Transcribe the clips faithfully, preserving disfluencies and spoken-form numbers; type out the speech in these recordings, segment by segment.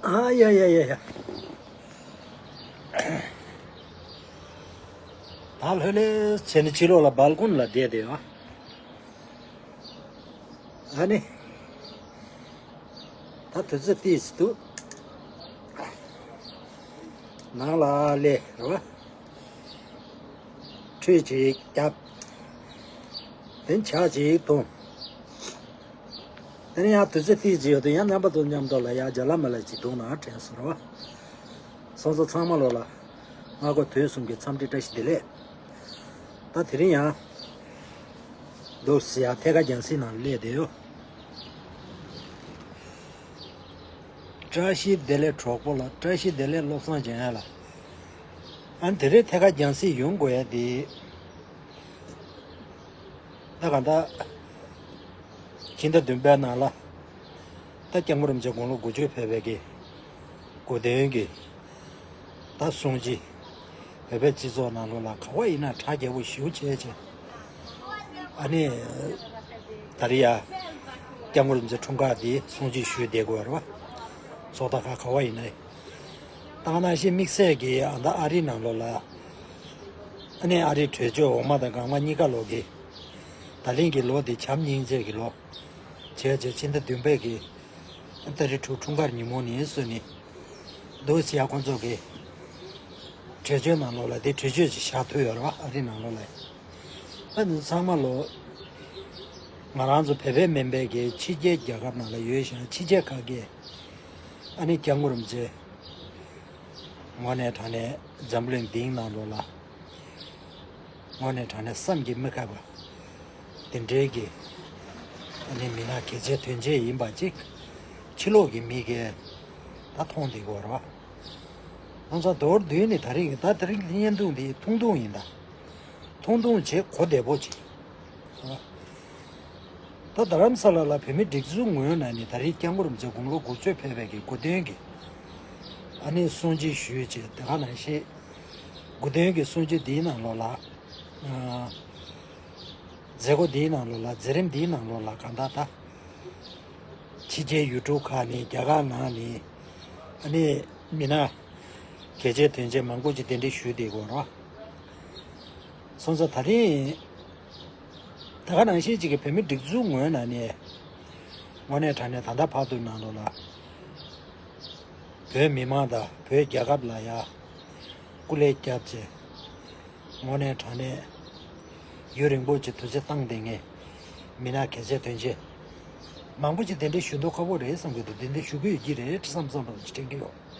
ཨ་ཡ་ཡ་ཡ་ཡ། ད་ལྷོད་ལྷོད་བྱས་ནས་ཕྱི་ལོགས་ལ་སྦལ་ཀོ་ནི་ལ་བསྡད་དེ་ཡོད། ཨ་ནི། ད་དུས་ཚོད་ཏོག་ཙམ་འདུག་ནང་ལ་སླེབས་རེད་བ། ཁྲུས་ཅིག་བརྒྱབ། དེ་ཇ་ཅིག་འཐུང་། དེ་ནས་ཡང་དུས་ཚོད་ཏོག་ཙམ་ཡོད་དུས་ཡང་རྣམ་པ་ཚོ་མཉམ་དུ་ལ་ཡ་ཇ་ལ་མ་ལ་ཅིག་འཐུང་ན་དྲན་སོང་རེད་བ། སོང་ཙང་ཚང་མ་ལོ་ལ་སྔ་དགོང་དུས་གསུམ་གྱི་འཚམས་འདྲི་བཀྲ་ཤིས་བདེ་ལེགས། ད་དེ་རིང་ཡང་འདུག་སེ་ཡ་ཐད་ཀར་རྒྱང་སྲིང་ནང་སླེབས་བསྡད་ཡོད། བཀྲ་ཤིས་བདེ་ལེགས་གྲོགས་པོ་ལགས། བཀྲ་ཤིས་བདེ་ལེགས་བློ་བཟང་འཇམ་དབྱངས་ལགས། ཨ་ནི་དེ་རིང་ཐད་ཀར་རྒྱང་སྲིང་ཡོང་དགོས་ཡ་དེ། ད་གང་ལྟར། ཕྱི་ཟླ་བདུན་པའི་ནང་ལ། ད་སྐྱབས་མགོན་རིན་པོ་ཆེ་དགུང་ལོ་དགུ་བཅུ་ཕེབས་པའི་གི་སྐུ་མདུན་གྱི་ད་གསུང་ཆོས། བོད་པའི་སྤྱི་ཚོགས་ནང་ལོགས་ལ་ག་བ་ཡིན་ན་གྲགས་རྒྱས་པོ་ཞེ་པོ་བྱས་བྱས། ཨ་ནི། ད་རེས་ཡ། སྐྱབས་མགོན་རིན་པོ་ཆེ་འཁྲུངས་སྐར་འདི་གསུང་ཆོས་ཞུས་བསྡད་དགོས་རེད་བ། ཚོགས་བདག་ཁག་ག་བ་ཡིན་ན། ད་ག་ནང་བཞིན་དམིགས་བསལ་གྱི་ཨ་ད་ཨ་རིའི་ནང་ལོགས་ལ། ཨ་ནི་ཨ་རིའི་གྲོས་ཆོད་འོག་མ་དང་སྒང་མ་གཉིས་ཀ་ལོགས་ཀྱི། ད་ལན་གྱི་ལོ་འདི་བྱམས་སྙིང་རྗེ་གི་ལོ། བྱས་བྱས་ཕྱི་ཟླ་བདུན་པའི་གི། ཏ་རིག་དྲུག་འཁྲུངས་སྐར་ཉིན་མོ་ནས་བཟུང་ནས། འདུག་སེ་ཡ་ཁོང་ཚོ་གི། གྲོས་ཆོད་ནང་ལོགས་ལ་དེ་གྲོས་ཆོད་ཅིག་བཞག་ཐུབ་ཡོད་རེད་བ་ཨ་རི་ནང་ལོགས་ལ། ཨ་ནི་ཚང་མ་ལོ། ང་རང་ཚོ་བོད་པའི་མིན་པའི་གི་ཕྱི་རྒྱལ་རྒྱལ་ཁབ་ནང་ལ་ཡོད་ཞིང་ཕྱི་རྒྱལ་ཁག་གི། ཨ་ནི་སྐྱབས་མགོན་རིན་པོ་ཆེ། དངོས་གནས་དྲང་གནས་འཛམ་བུ་གླིང་འདིའི་ནང་ལོགས་ལ། དངོས་གནས་དྲང་གནས་བསམ་གྱིས་མི་ཁྱབ་པ། དེ་འདྲའི་གི། ཨ་ནི་མི་སྣ་གལ་ཆེ་དོན་ཆེ་ཡིན་པ་ཅིག་ཕྱི་ལོགས་ཀྱི་མི་གིས་ད་མཐོང་བསྡད་ཀྱི་ཡོད་རེད་བ། ང་ཚོ་མདོར་བསྡུས་ནས་ད་རིང་ད་དེ་རིང་གི་བརྙན་ཐུང་འདི་ཐུང་ཐུང་ཡིན་ད། ཐུང་ཐུང་བྱས་གོ་བདེ་པོ་བྱས། ད་རྡ་རམ་ས་ལ་ལ་བོད་མི་སྒྲིག་འཛུགས་ངོས་ནས་ནི་ད་རེས་སྐྱབས་མགོན་རིན་པོ་ཆེ་དགུང་ལོ་དགུ་བཅུ་ཕེབས་པའི་གི་སྐུ་མདུན་གྱི་ཨ་ནི་གསུང་ཆོས་ཞུས་བྱས་དེ་ག་ནང་བཞིན་སྐུ་མདུན་གྱི་གསུང་ཆོས་འདིའི་ནང་ལོགས་ལ། མཛད་སྒོ་འདིའི་ནང་ལོགས་ལ་མཛད་རིམ་འདིའི་ནང་ལོགས་ལ་གང་ལྟར་ད། ཕྱི་རྒྱལ་ཡུལ་གྲུ་ཁག་ནས་རྒྱ་གར་ནང་ནས་ཨ་ནི་མི་སྣ་གལ་ཆེ་དོན་ཆེ་མང་པོ་ཅིག་གདན་འདྲེན་ཞུས་བསྡད་ཀྱི་ཡོད་རེད། སོང་ཙང་ད་རིང་ད་ག་ནང་བཞིན་ཅིག་གི་བོད་མི་སྒྲིག་འཛུགས་ངོས་ནས་ནི་དངོས་གནས་དྲང་གནས་ད་ལྟ་བར་དུ་ནང་ལོགས་ལ་བོད་མི་མང་དང་བོད་རྒྱལ་ཁབ་ལ་ཡ་སྐུ་ལས་བརྒྱབ་བྱས། དངོས་གནས་དྲང་གནས་ཡུན་རིང་པོ་ཅིག་དུས་ཚོད་བཏང་བསྡད་མཁན་མི་སྣ་གལ་ཆེ་དོན་ཆེ་མང་པོ་ཅིག་གདན་འདྲེན་ཞུ་མདོག་ཁ་པོ་རེད་བསམ་གྱི་འདུག་གདན་འདྲེན་ཞུ་གི་ཡོད་ཀྱི་རེད་བསམ་བསམ་པ་ཅིག་དྲན་གྱི་ཡོད།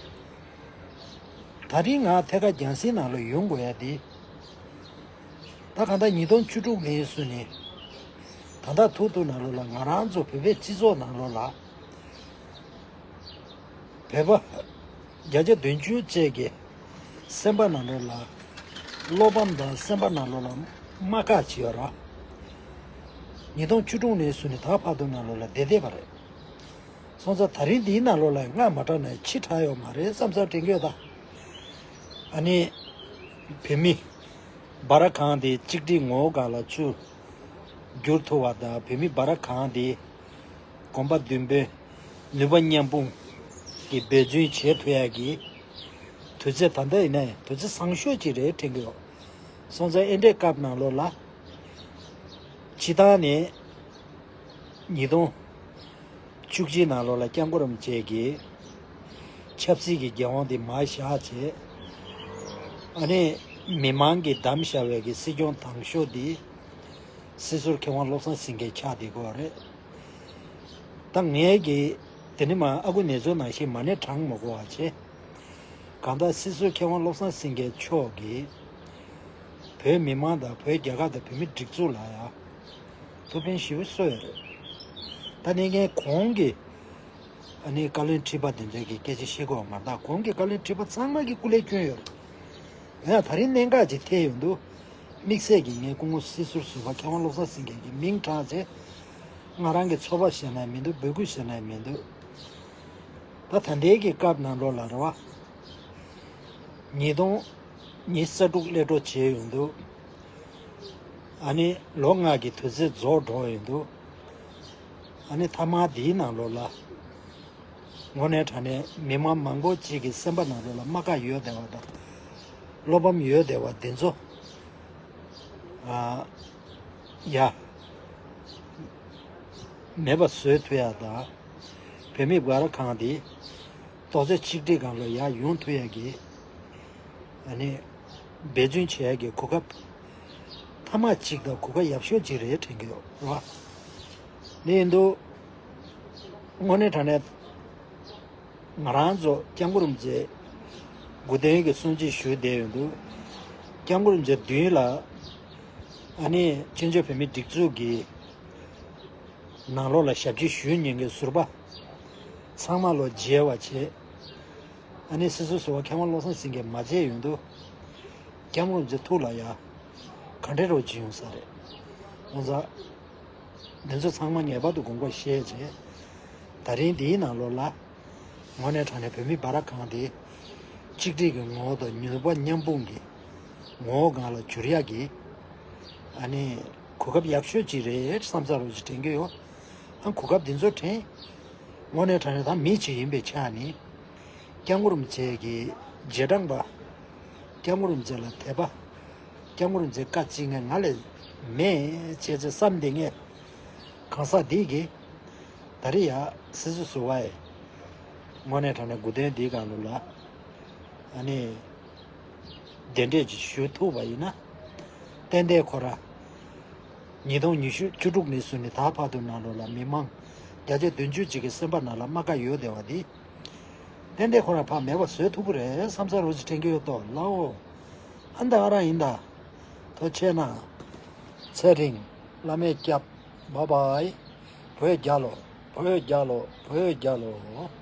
ད་རིང་ང་ཐད་ཀར་རྒྱང་སྲིང་ནང་ལ་ཡོང་དགོས་ཡ་དེ། ད་གང་ལྟར་ཉིས་སྟོང་བཅུ་དྲུག་ནས་བཟུང་ནས་ད་ལྟ་ཐུག་ཐུག་ནང་ལོགས་ལ་ང་རང་ཚོ་བོད་པའི་སྤྱི་ཚོགས་ནང་ལོགས་ལ། བོད་པ་བརྒྱ་ཆ་བདུན་ཅུ་བཅས་ཀྱི་སེམས་པ་ནང་ལོགས་ལ་བློ་ཕམ་དང་སེམས་པ་ནང་ལོགས་ལ་རྨ་ཁ་བྱེད་ཡོད་ར། ཉིས་སྟོང་བཅུ་དྲུག་ནས་བཟུང་ནས་ད་བར་དུ་ནང་ལོགས་ལ་བསྡད་བསྡད་པ་རེད། སོང་ཙང་ད་རིང་འདིའི་ནང་ལོགས་ལ་སྔ་མ་དྲག་ནས་ཕྱི་དྲག་ཡོད་མ་རེད་བསམ་བསམ་དྲན་གྱི་ཡོད་ད། ཨ་ནི། བོད་མི། སྦ་ར་གང་དེ་གཅིག་སྒྲིལ་ངོ་བོ་གང་ལ་ཚུར། བསྒྱུར་ཐུབ་པ་དང་བོད་མི་སྦ་ར་གང་དེ། གོམ་པ་མདུན་སྤོས། ནུས་པ་མཉམ་སྤུངས། ཀྱི་འབད་བརྩོན་བྱེད་ཐུབ་ཡག་གི། དུས་ཚོད་ད་ལྟ་ཡིན་ན་དུས་ཚོད་བཟང་ཤོས་ཅིག་རེད་དྲན་གྱི་ཡོད། སོང་ཙང་ཨེ་འདྲའི་སྐབས་ནང་ལོགས་ལ། སྤྱི་བཏང་ནས། ཉིས་སྟོང་བཅུ་གཅིག་ནང་ལོགས་ལ་སྐྱབས་མགོན་རིན་པོ་ཆེ་གིས་ཆབ་སྲིད་ཀྱི་འགན་དབང་དེ་མར་བཞག་བྱས། ཨ་ནི་མི་མང་གིས་བདམས་བཞག་པའི་གི་སྲིད་སྐྱོང་དང་ཤོས་འདི་སྲིད་ཟུར་མཁས་དབང་བློ་བཟང་སེང་གེ་ཆགས་བསྡད་ཀྱི་ཡོད་རེད། ད་ངས་ཀྱི་དེ་ནི་མ་ཨ་ཁུ་ནེ་ཙོ་ནང་བཞིན་མ་ཎི་བགྲང་མ་དགོས་པ་བྱས། གང་ལྟར་སྲིད་ཟུར་མཁས་དབང་བློ་བཟང་སེང་གེ་མཆོག་གིས་བོད་མི་མང་དང་བོད་རྒྱལ་ཁབ་དང་བོད་མི་སྒྲིག་འཛུགས་ལ་ཡང་ཐུགས་ཕན་ཞེ་པོ་གསོས་ཡོད་རེད། ད་ནི་ངས་གོང་གི་ཨ་ནི་བཀའ་བློན་ཁྲི་པ་དེ་འདྲ་གི་སྐད་ཆ་བཤད་དགོས་པ་མ་གཏོགས་གོང་གི་བཀའ་བློན་ཁྲི་པ་ཚང་མ་གི་སྐུ་ལས་བསྐྱོན་ཡོད་རེད། ཡང་ད་རིང་གནད་འགག་ཅིག་ཐེབས་ཡོང་དུས། དམིགས་བསལ་གྱིས་ངས་སྐུ་ངོ་སྲིད་ཟུར་ཟུར་པ་མཁས་དབང་བློ་བཟང་སེང་གེ་གི་མིང་དྲངས་བྱས། ང་རང་གི་ཚོར་བ་བཤད་ན་མི་འདུག་འབོད་སྐུལ་བྱས་ན་མི་འདུག་ད་ད་ལྟའི་གི་སྐབས་ནང་ལོགས་ལ་རེད་བ། ཉིས་སྟོང་ཉི་ཤུ་རྩ་དྲུག་སླེབས་འགྲོ་བྱས་ཡོང་དུས། ཨ་ནི་ལོ་ལྔ་གི་དུས་ཚོད་རྫོགས་འགྲོ་ཡོང་དུས། ཨ་ནི་མཐའ་མ་འདིའི་ནང་ལོགས་ལ་དངོས་གནས་དྲང་གནས་མི་མང་མང་པོ་ཅིག་གི་སེམས་པ་ནང་ལོགས་ལ་རྨ་ཁ་ཡོད་བསྡད་པ་དང་བློ་ཕམ་ཡོད་བསྡད་པ་འདི་ཚོ། ཨ། ཡ། མེད་པ་བཟོ་ཐུབ་ཡ་དང་། བོད་མི་སྦར་ཁང་འདི་རྡོག་རྩ་གཅིག་སྒྲིལ་སྒང་ལ་ཡར་ཡོང་ཐུབ་ཡ་གི། ཨ་ནི། འབད་བརྩོན་བྱེད་ཡ་གི་གོ་སྐབས་མཐའ་མ་གཅིག་དང་གོ་སྐབས་ཡག་ཤོས་གཅིག་རེད་དྲན་གྱི་ཡོད་རེད་བ། འདི་ཡིན་དུས། དངོས་གནས་དྲང་གནས། ང་རང་ཚོ་སྐྱབས་མགོན་རིན་པོ་ཆེ་སྐུ་མདུན་གྱི་གསུང་ཆོས་ཞུ་བསྡད་ཡོད་འདུག་སྐྱབས་མགོན་རིན་པོ་ཆེ་མདུན་ལ། ཨ་ནི་བཙན་བྱོལ་བོད་མིའི་སྒྲིག་འཛུགས་ཀྱི་ནང་ལོགས་ལ་ཞབས་ཕྱི་ཞུ་མཁན་གྱི་ཟུར་པ་ཚང་མ་ལོ་མཇལ་བ་བྱས། ཨ་ནི་སྲིད་ཟུར་ཟུར་པ་མཁས་དབང་བློ་བཟང་སེང་གེ་མ་མཇལ་ཡོང་དུས། སྐྱབས་མགོན་རིན་པོ་ཆེ་ཐུགས་ལ་ཡ། ག་འདྲ་རོ་ཇི་ཡོང་ས་རེད། ཡོང་ས། འདི་ཚོ་ཚང་མ་ངེས་པར་དུ་དགོངས་པ་བཞེས་བྱས། ད་རིང་འདིའི་ནང་ལོགས་ལ། དངོས་གནས་དྲང་གནས་བོད་མི་སྦར་ཁང་དེ། གཅིག་སྒྲིལ་གྱི་ངོ་བོ་དང་ནུས་པ་མཉམ་སྤུངས་ཀྱི་ངོ་བོ་སྒང་ལ་འགྱུར་ཡག་གི། ཨ་ནི། གོ་སྐབས་ཡག་ཤོས་ཅིག་རེད་བསམ་ས་རོ་ཅིག་དྲན་གྱི་ཡོད། ཨ་གོ་སྐབས་འདི་ཚོ་དྲན། དངོས་གནས་དྲང་གནས་ད་མི་གཅིག་ཡིན་པའི་ཆ་ནས། སྐྱབས་མགོན་རིན་པོ་ཆེ་གི་རྗེས་འབྲང་པ། སྐྱབས་མགོན་རིན་པོ་ཆེ་ལ་དད་པ། སྐྱབས་མགོན་རིན་པོ་ཆེ་བཀའ་གཅིག་ངས་ང་ལས་མེད་ཅེས་ཅེས་བསམ་བསྡད་མཁན། གང་ཟག་འདི་གིས། ད་རེས་ཡ་སྲིད་ཟུར་ཟུར་པ་ཡི། དངོས་གནས་དྲང་གནས་སྐུ་མདུན་འདིའི་སྒང་ལོགས་ལ། ཨ་ནི། གདན་འདྲེན་ཅིག་ཞུ་ཐུབ་པ་ཡིན་ན། ཏན་ཏན་ཁོ་ར། ཉིས་སྟོང་ཉི་ཤུ་བཅུ་དྲུག་ནས་བཟུང་ནས་ད་བར་དུ་ནང་ལོགས་ལ་མི་མང་བརྒྱ་ཆ་བདུན་ཅུ་ཅིག་གི་སེམས་པ་ནང་ལ་རྨ་ཁ་ཡོད་བསྡད་པ་འདི། ཏན་ཏན་ཁོ་རང་ཕར་མེད་པ་བཟོ་ཐུབ་ཀྱི་རེད་བསམ་ས་རོ་ཅིག་དྲན་གྱི་ཡོད་དོ་ལའོ། ཨ་ནི་ད་ང་རང་ཡིན་ད། ཐུགས་རྗེ་ཆེ་གནང་། ཚེ་རིང་། བླ་མས་སྐྱབས། བཱའི་བཱའི། བོད་རྒྱལ་ལོ། བོད་རྒྱལ་ལོ། བོད་རྒྱལ་ལོ།